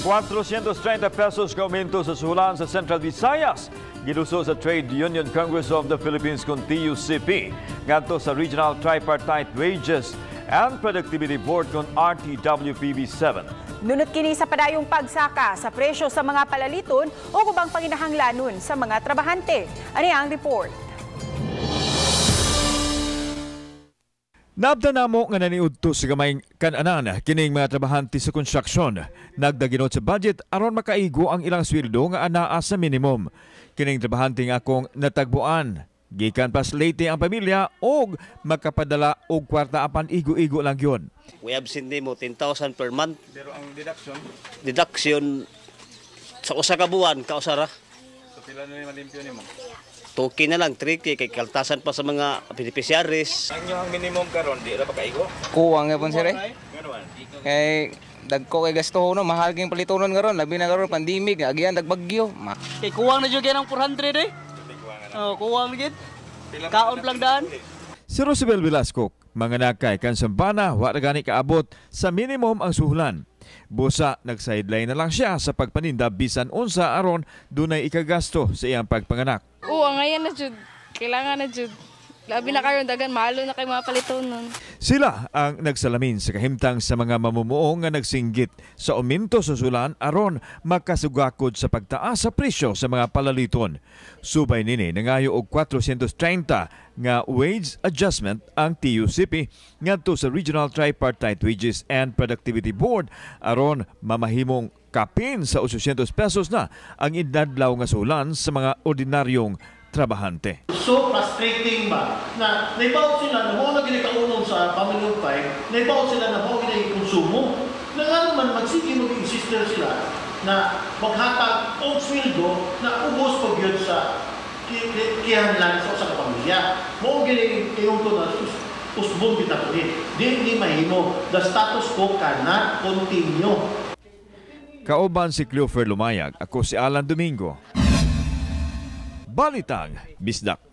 430 pesos ka aumento sa suhulan sa Central Visayas giduso sa Trade Union Congress of the Philippines kon TUCP ngadto sa Regional Tripartite Wages and Productivity Board kon RTWPB 7. Nunot kini sa padayong pagsaka sa presyo sa mga palaliton o ubang panginahanglanon sa mga trabahante. Ani ang report. Naabda namo nga naniudto sa gamayng kananan kining mga trabahante sa konstruksyon. Nagdaginot sa budget aron makaigo ang ilang sweldo nga anaa sa minimum. Kining trabahante nga akong natagbuan. Gikan pas Leyte ang pamilya og makapadala og kwarta apan igo-igo lang yun. We absent nimo 10,000 per month. Pero ang deduction, Deduction sa usa ka buwan kausara. So pila na ni malimpyo nimo? 2K na lang, 3K kay kaltasan pa sa mga beneficiaries. Ang inyong minimum karon di ra ba kaigo? Kuwang nga pon sir eh. Ngano man? Kay dagko kay gasto no, mahal king palitonon karon, labi na karon pandemic, agian dagbagyo. Ma Kay kuwang na jud kay ng 400 eh. Oh, kuwang na gid. Kaon lang daan. Si Rosabel Velasco, mga nakay kan Sambana, wa ra gani kaabot sa minimum ang suhulan. Busa, nagsideline na lang siya sa pagpaninda bisan unsa aron dunay ikagasto sa iyang pagpanganak. Oo, ngayon na jud. Kailangan na jud. Labi na karon dagan mahalo na kay mga palitonon. Sila ang nagsalamin sa kahimtang sa mga mamumuo nga nagsinggit sa uminto sa sulan aron makasugakod sa pagtaas sa presyo sa mga palaliton. Subay nini nangayo og 430 nga wage adjustment ang TUCP ngadto sa Regional Tripartite Wages and Productivity Board aron mamahimong kapin sa 800 pesos na ang inadlaw nga sulan sa mga ordinaryong trabahante. So frustrating ba na naibaw sila na mao na gini kaunong sa family of five, naibaw sila na mao gini konsumo. Na nga naman magsige mag-insist sila na maghatag og sweldo na ubos pag yun sa kihanlan sa usa ka pamilya. Mao gini ingon ko na usbong kita kini. Di ni mahimo. The status quo cannot continue. Kauban si Cleofer Lumayag, ako si Alan Domingo. Balitang Bisdak.